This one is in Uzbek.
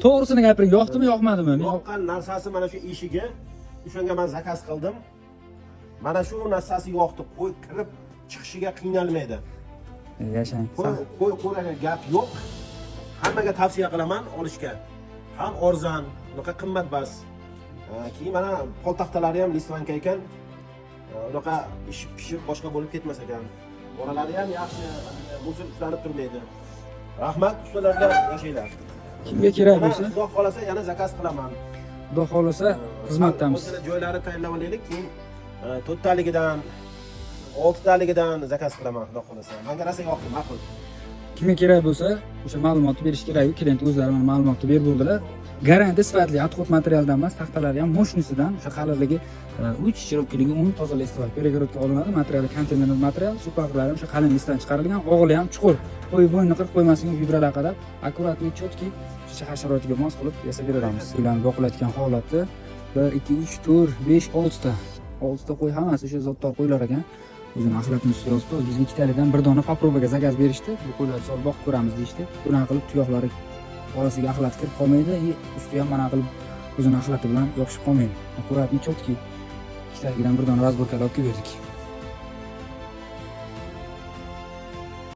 To'g'risini gapiring, yoqdimi, yoqmadimi? Yoqqan narsasi mana shu eshigi. O'shanga man заказ qildim. Mana shu narsasi yoqdi. Qo'y kirib chiqishiga qiynalmaydi. Yashang. Qo'y qo'raga gap yo'q. Hammaga tavsiya qilaman olishga. Ham arzon, unaqa qimmat emas. Keyin mana poltaxtalari ham листвянка ekan. Unaqa ishib pishib boshqa bo'lib ketmas ekan. Oralari ham yaxshi, buzib ushlanib turmaydi. Rahmat ustalarga, yashanglar. Kimga kerak Mana bo'lsa, Xudo xohlasa yana заказ qilaman. Xudo xohlasa xizmatdamiz. O'zini joylari tayinlab olaylik, keyin to'rttaligidan, oltitaligidan заказ qilaman, Xudo xohlasa. Menga rosa yoqdi, ma'qul. Kimga kerak bo'lsa, o'sha ma'lumotni berish kerak. Клиент o'zlari mana ma'lumotni berib bo'ldilar. Garantiya sifatli, отход materialdan emas, taxtalari ham мощный sidan, o'sha qalinligi 3, широкий ligi 10, toza листовой перегородка olinadi. Materiali konteyner material, supaklari ham o'sha qalin лист dan chiqarilgan, og'ili ham chuqur. Qo'y bo'ynini qirib qo'ymasin, vibralar qadar аккуратный, четкий, shahar sharoitiga mos qilib yasab beramiz. Ularni boqilayotgan holati 1, 2, 3, 4, 5, 6 ta. 6 ta qo'y hammasi o'sha zotdor qo'ylar ekan. O'zini axlatini ustiga yozibdi. Hozir bizga ikkitalidan bir dona попробка ga заказ berishdi. Bu qo'ylarni solib boqib ko'ramiz deyishdi. Bunaqa qilib tuyoqlari orasiga axlat kirib qolmaydi и usti ham mana qilib o'zini axlati bilan yopishib qolmaydi. Аккуратный, четкий ikkitaligidan bir dona разборка lab olib kelib berdik.